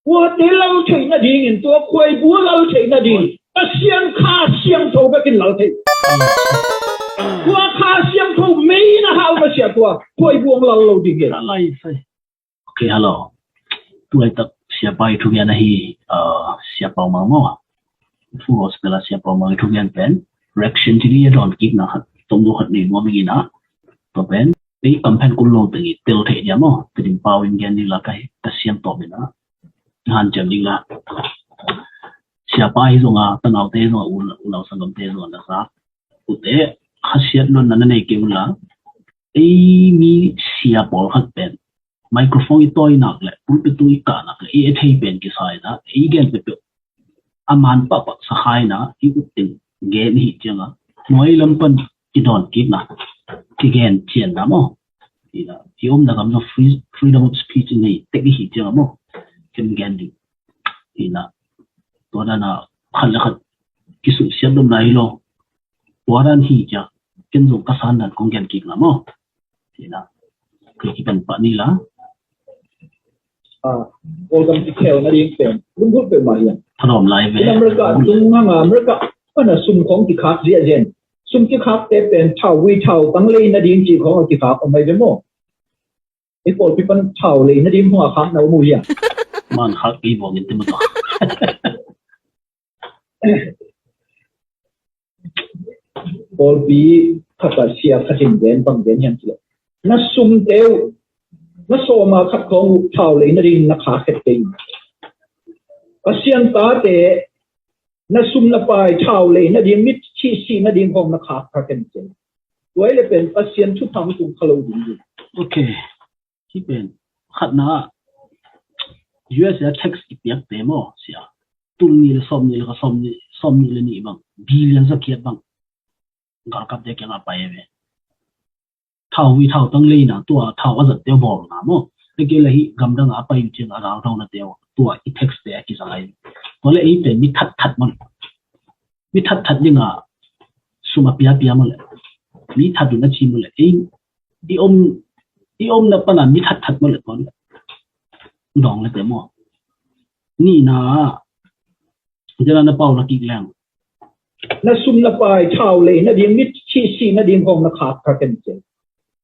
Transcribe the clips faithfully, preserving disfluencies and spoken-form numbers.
Kuate lal theih nadingin, tua khuaibua lal theih nading Pasian Kha Siangtho bekin lal thei. Tua Kha Siangtho mei na hau na sia tua khuaibua lal lo ding e. Ka lai sai. Okay, hello. Tulaitak Siapa i thugen ahi, ah, Sia Pau Mang maw. Full Gospel a Sia Pau Mang i thugen pen reaction ci ni a, dawn kikna khat, tomno khat nei nuam ing a. Tua pen ei kamphen kul lo teng i tel theih dia maw. Tedim pau in gen ni la ka hi, ka siam tawp in a. Hanciam ding la. Siapa hi zong a, tanaute zong a, u, unau sanggamte zong a na sa. Ute, khasiat lon na na nei kei un la. Ei mi sia pawlkhat pen microphone i tawi nak le, pulpit tung i kah nak le, ei e thei pen kisai na, ei gen peuhpeuh a man pahpah sa khai na, i ut teng gen i hih ciang a, nuai lam pan kidawn kik na, kigen cian na maw. I na, i omna gam zong free, freedom of speech nei tek i hih ciang a maw. Ken gen ding. I na, tua dan a khat le khat kisuksiat lom lai hi lo. Tua dan hi ciang, ken zong ka san dan kong gen kik na maw. Ina, kei kipan pah ni la. Ah, Kawlgam kikhel nading pen lunggulh peuhmah hiam? Thalawm lai ve. In America tung hang a, America pan a sum khawng kikhak ziahziah in. Sum kikhakte pen thauvui thautang lei nading cih khawng a kikhak om ahi ve maw? Ei pawlpi pan thau lei nading khawng a khak na om uh hiam? Man khak kei bawngin te mah tawh. Pawlpi khat a sia khat in gen bang gen hiam cih leh, na sumte uh, na sawma khat khawng uh thau lei nading na khak khet kei. Pasian tate na sum na pai thau lei nading, mit sihsih nading khawng na khak kha khen kei. Tua hi leh pen Pasian thupha tung kha lo ding hi. Okay. Hih pen khatna U S A tax i piakte maw sia? Tul nih le sawm nih le ka sawm nih, sawm nih le nih bang, billion zakhiat bang galkapte kiangah pai ve. Thauvui thautang leina tua thau a zatte bawlna maw. Te kei le hih gamdang a pai uh ciang a ralthaunate uh tua i taxte a kizang ahi. Tua le ei pen mi thatthat maw le. Mi thatthat dinga sum a piapia maw le. Mi that un a ci maw le. Ei, i om, i omna pana mi thatthat maw le tua le. Dawng le te maw. Nihna, dena na pau la kik leng. Na sum na pai thau lei nading, mit sihsih nading khawng na khak kha kei in ci.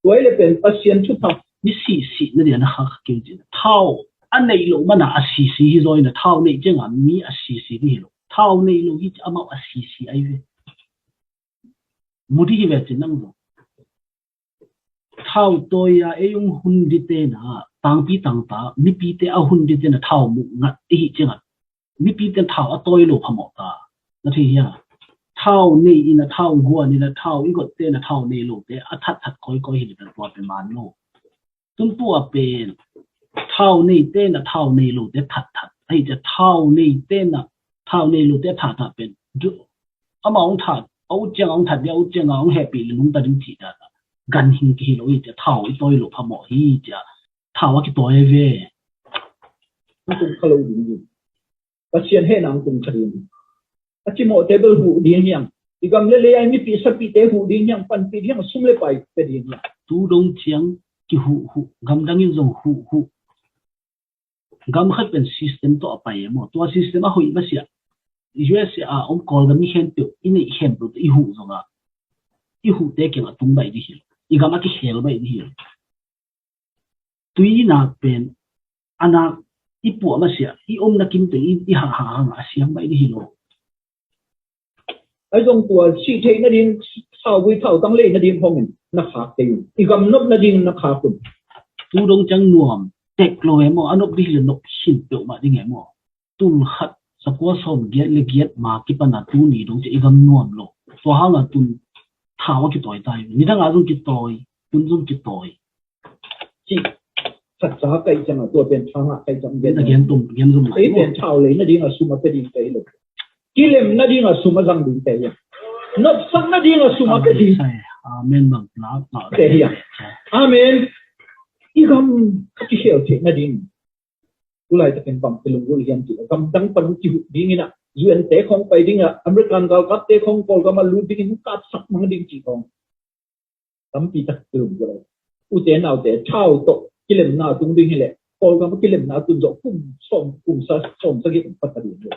Tua hi leh pen Pasian thupha. Mi sihsih nading na khak kha kei in ci. Thau a neih loh mana a sisi hi zaw in a, thau neih ciangin mi a sisi ding hi lo. Thau neih lo hi ci amau a sisi ahi ve. Mu ding hi ve cin nang zong. Thau tawi a ei hong hun ding tena, tangpi tangta, mipite a hun ding tena thau muh ngat i hih ciangin mipite thau a tawi lo phamawh ta. Na thei hia? Thau nei in a, thau guan in a, thau i got tena thau nei lote a thatthat kawikawi hi leh tua pen man lo. Tun tua pen thau nei tena thau nei lote thatthat. Ahi ciang thau nei tena thau nei lote thatthat pen amau hong that, a ut ciang a hong that ding, a ut ciang a hong hehpih le nungta ding cih dan a ganhing kihi lo hi cia, thau i tawi lo phamawh hi cia, thau a kitawi ve. Hong tung kha lo ding hi. Pasian hehna hong tung kha ding hi. A cimawhte bel huh ding hiam? I gam le lei a i mipih sapihte huh ding hiam? Panpih ding hiam? Sum le pai pia ding hiam? Tu dong ciang kihuhhuh, gamdang in zong huhhuh. Gam khat pen system tawh a pai e maw. Tua system a hoih masiah. U S A a om Kawlgam mi khempeuh i neih khempeuh i huh zongah, i huhte kiangah tung baih ding hi lo. I gam a kikhel baih ding hi lo. Tuinak pen a nak i puah masiah, i omna kim teng i, i hahhah hangah a siang baih ding hi lo. Ahi zong tua sih theih nading, thauvui thautang lei nading khawngin na khak kei un. I gam nop nading na khak un. Tu dong ciang nuam tek lo e maw, a nop ding hi le nop khin peuhmah ding e maw. Tul khat zakua sawm giat le giat ma kipana tuni dong ciang i gam nuam lo. Tua hangah tun thau a kitawi ta hi. Nidang a zong kitawi, tun zong kitawi. Cih khat ca kaih ciangah tua pen thangah kaih ciang gen. Gen tum, gen zum lai. Ei pen thau lei nading a sum a pia ding te hi lo. Kilem nading a sum a zang ding te hi. Nopsak nading a sum a pia ding. Amen bang na, na. Te hi. Amen. I gam a kikhel theih nading. Tulai takin bang te lunggulh hiam cih leh gamdang pan kihuh ding in a, U N te khawng pai ding a, American galkapte khawng Kawlgam a lut ding in kapsak mang ding cih khawng. Tampi tak kilum ko lai. Ute naute, thau tawh kilemna tung ding hi leh, Kawlgam a kilemna tun zawh kum sawm, kum sa, sawm sagih ong pha ta ding hi.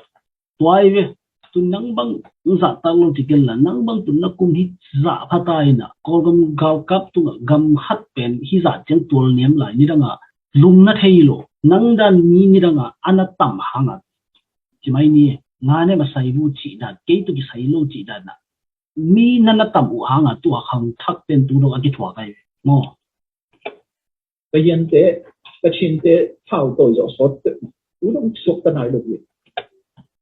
Tua hi ve, tun nang bang zahtak lo ci ken la, nang bang tun na kum hi zah pha ta hi na, Kawlgam galkap tungah gam khat pen hi zah ciang tual niam lai, nidangah lungna thei lo, nang dan mi nidangah a na tam hangah, ci mai ni, nga ne ma sai bu ci dan, kei tu ki sai lo ci dan na, mi na na tam uh hangah tua khang thak ten tu dong a kithuak ai ve. Maw? Ka hiante, ka chinte, thau tawi zawh sawt peuh. U dong suak ta nai lo hi.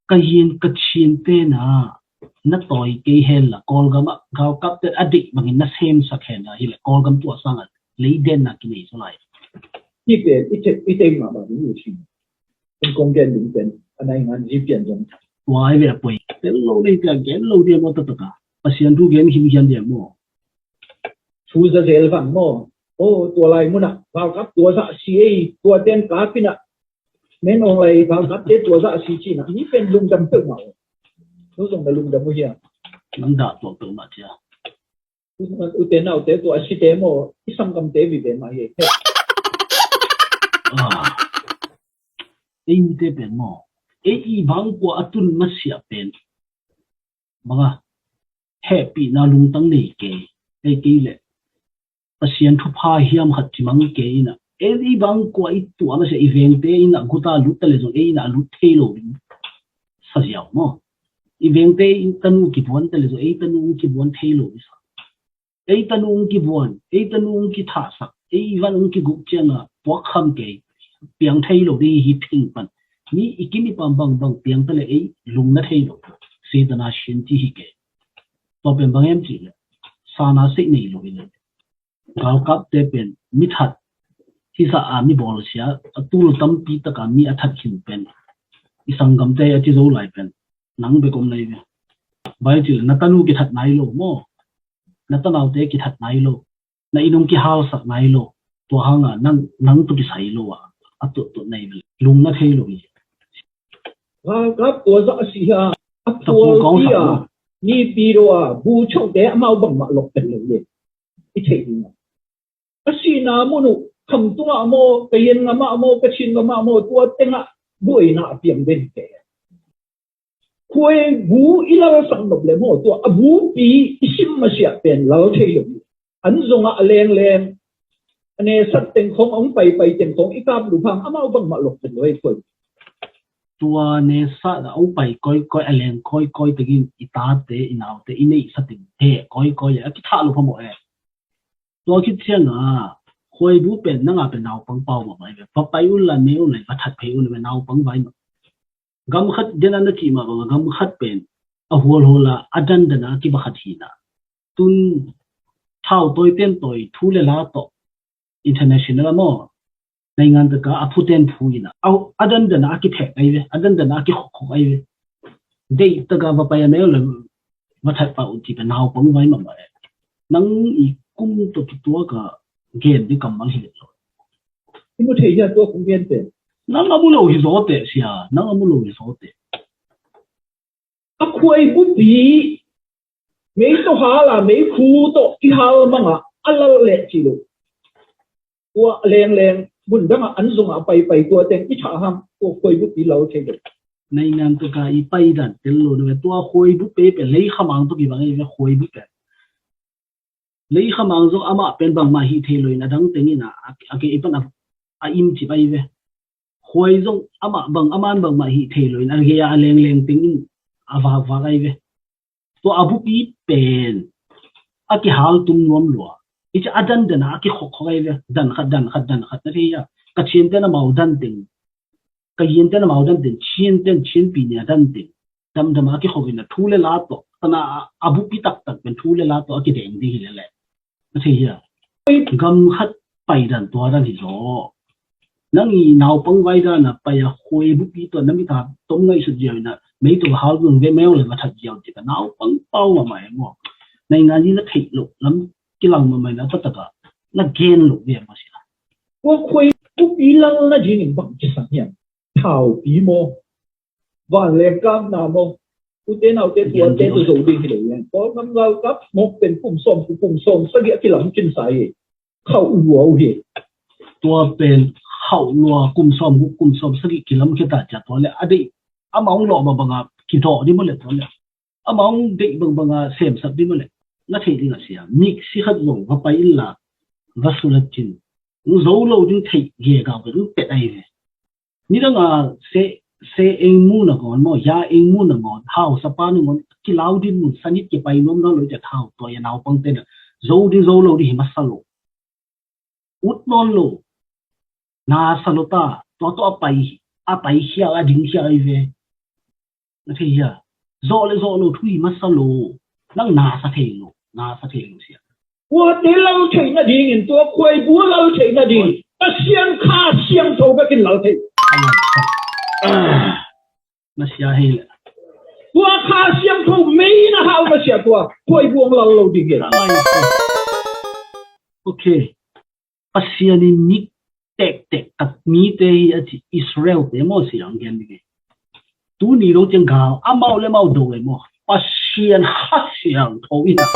Ka hian, ka chinte na, na tawi kei hen la, Kawlgam ah galkap te a deih bangin na semsak hen la, hi le Kawlgam tua sangah lei den na kinei zaw lai. Hi pen, i te, i te mah mah ding uh chin. En kong gen ding pen, a nai ngan zi pian zong. Tua ai ve a poi. Tel lo nei tia, gen lo dia maw ta ta ka. Pasian thu gen him hian dia maw. Thu za zel vang maw. Oh, tua lai munah galkap tua zah si ei, tua ten kapinah. Men ong lai galkap te tua zah si cinah. Ni pen lungdam peuh mah. Nu zong na lungdam uh hiam? Nang dah tua peuh mah cia. U te nau te tua si te maw. I sanggam te vive mah hi. Ah. Ei mi te pen maw. Ei i bang kua a tun masiah pen. Banga, hehpihna lungtang nei kei, ei kei le Pasian thupha hiam khat ci mang kei ina, ei i bang kua i tuam a sia i vengte ina guta lut ta le zong ei ina a lut thei lo ding sa ziau maw? I vengte i tanu kibuan ta le zong ei tanu kibuan thei lo ding sa. Ei tanu ung kibuan, ei tanu ung kithahsak, ei van ung kiguk cianga puak kham kei, piang thei lo ding hi phing pan. Mi i kim i pam bang bang piang ta le ei lungna thei lo. Setana sin ci hi kei. Tua pen bang em ci le, sana sei nei lo hi le. Galkap te pen mi that, hi sa a mi bawl sia, a tul tampi taka mi a that khin pen. I sanggam te a ci zo lai pen. Nang bek om nai ve. Bai ci le, na tanu kithat nai lo maw? Na tanaute kithat nai lo, na inn ung kihalsak nai lo, tua hanga nang, nang tu kisai lo a, a tuat tuat nai lo, lungna thei lo hi. Galkap tua zah a si hi a, a phual pi a, nipi lo a, bu chote amau bangmah lok pen lo le. I thei ding a. A sihna mun uh, kham tungah maw, ka yen ngamah maw, ka chin ngamah maw, tua tengah buaina a piang den hi kei. Khuaibu i lalsak nop le maw, tua a bupi i sim masiah pen lal thei lo hi. An zongah a lengleng, a nesat teng khong, a hong paipai teng khong i kap luphang amau bangmah lok pen lo hi khuai. Tua nesat a hong pai koikoi, a leng koikoi tengin i tate i naute i neihsa teng he koikoi le a kithah lupha mawh e. Tua khit cianga khuaibu pen nanga pen naupang pau mahmah hi ve. Va pai un la, me un la, va that phei un la, naupang vai mah. Gam khat den a na cih mah banga gam khat pen a hualhual a, a dandan a kiva khat hina. Tun thau tawi ten tawi thu le la tawh international a maw, naingan taka a phu ten phu ina. A dandan a kiphek ai ve, a dandan a kikhokkhok ai ve. Deih taka va pai a mel le va that pah uh ti pen naupang vai mahmah e. Nang i kum tawh kituaka gen di kammal hi lo. I mu thei hia tua kong gen pen? Nang a mu lo hi zaw teh sia, nang a mu lo hi zaw teh. A khuai bupi mei tawh hal a, mei khu tawh i hal manga a lal leh ci lo. Tua lengleng mun dangah an zongah a paipai tua teng i thah hang tua khuai bupi lal thei lo. Naingan taka i paidan tel lo na ve, tua khuai bupe pen lei khamang tawh kibang ei ve khuai bupe. Lei khamang zong amah pen bangmah hih thei lo in a dang tengin a, a, a kei pan a, a im cip ai ve. Khuai zong amah bang, aman bangmah hih thei lo in a gei a, a lengleng tengin a vakvak ai ve. Tua a bupi pen a kihal tum nuam lua. I ci a dandan a, a kikhokkhok ai ve. Dan khat, dan khat, dan khat na thei a. Ka Chin ten amau dan teng. Ka Yin ten amau dan teng. Chin ten Chin pi nia dan teng. Damdam a kikhok in a thu le la tawh. Tana a, a bupi taktak pen thu le la tawh a kideng ding hi lele. Na thei hia? Gam khat paidan tua dan hi zaw. Nang i naupang vai dan a pai a khuai bupi tua na mit a tom ngaihsut ziau in a mei tua hal zong ve mel le va that ziau ci ka naupang pau mahmah e maw. Naingan i na theih loh lam kilang mahmah in a taktak a na gen loh ve maw sia. Tua khuai bupi lal na zing in bang ci sang hiam? Thaupi maw? Vanleng kamna maw? Ute naute tuate tu zo ding hi lo hian. Kawlgam galkap mawk pen kum sawm, kum sawm sagih a kilam cin sa hi. Khauh lua uh hi. Tua pen khauh lua kum sawm guk kum sawm sagih kilamkhia ta cia tua le a deih, amah hong lawh bangbanga kidawh ding maw le tua le, amah hong deih bangbanga semsak ding maw le, na theih ding a sia. Miksi khat zong va pai inla va sulh a cin, hong zo lo ding theih gegau ve, hong pet ahi ve. Nidanga se, se eng mu nangawn maw, ya eng mu nangawn, hausapa nangawn kilau ding mun sanit kipai nuam nawn lo i tet hau tua ya naupang tena zo ding zo lo ding hi masa lo. Ut nawn lo. Nasa lo ta, tua tua a pai, a pai khia, a ding khia ahi ve. Na thei hia? Zawh le zawh lo thu hi masa lo. Nang nasa thei lo, nasa thei lo sia. Tua te lal theih nadingin, tua khuaibu lal theih nading Pasian Kha Siangtho bekin lal thei. Ah, na sia hei le. Tua Kha Siangtho mei na hau na sia tua khuaibu ang lal lo dingin. Okay. Pasian in mi tektek ka mite hi a ci Israel te maw siang gen ding hi. Tuni dong ciang gal amau le mau do e maw. Pasian Kha Siangtho in a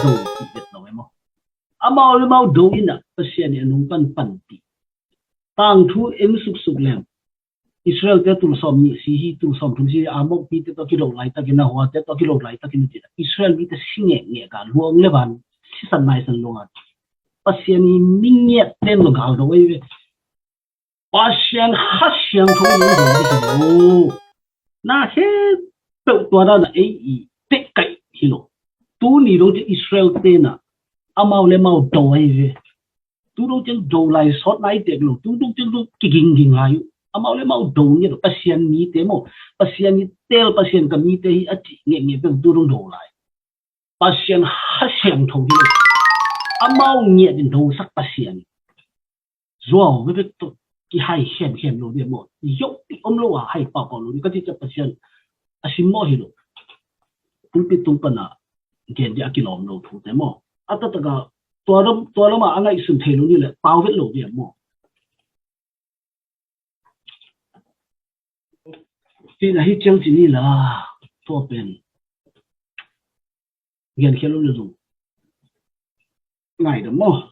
do ti bet lo e maw. Amau le mau do in a Pasian in a nung pan pan ti. Tangthu en suksuk lem. Israel te tul sawm nih si hi, tul sawm thum si hi, Amok mite tawh kido laitakin, Nahua te tawh kido laitakin, Israel mite si ngekngek a, luang le van sisan naisan luang a. Pasian i mi ngiat ten lo gal do ei ve. Pasian Kha Siangtho i lo do ei hi lo. Na he peuh tua dana ei i tek kai hi lo. Tuni dong ci Israel tena amau le mau do ei ve. Tu dong ciang do lai sawt nai tek lo, tu dong ciang dong kigingging lai uh. Amau le mau do ngiat uh, Pasian mite maw, Pasian i tel Pasian ka mite hi a ci ngekngek peuh tu dong do lai. Pasian Kha Siangtho hi lo. Amau ngiat in dosak Pasian. Zuau veve tu kihai khem khem lo dia maw. Yokpi om lo a hai pau pau lo dia ka ci ciang Pasian a sim maw hi lo. Pulpit tung pana gen dia a kilawm lo thu te maw. A tataka tua lam, tua lama a ngaihsun thei lo ni le pau vet lo dia maw. Tina hi ciang ci ni la tua pen gen khia lo le zong ngaidam maw.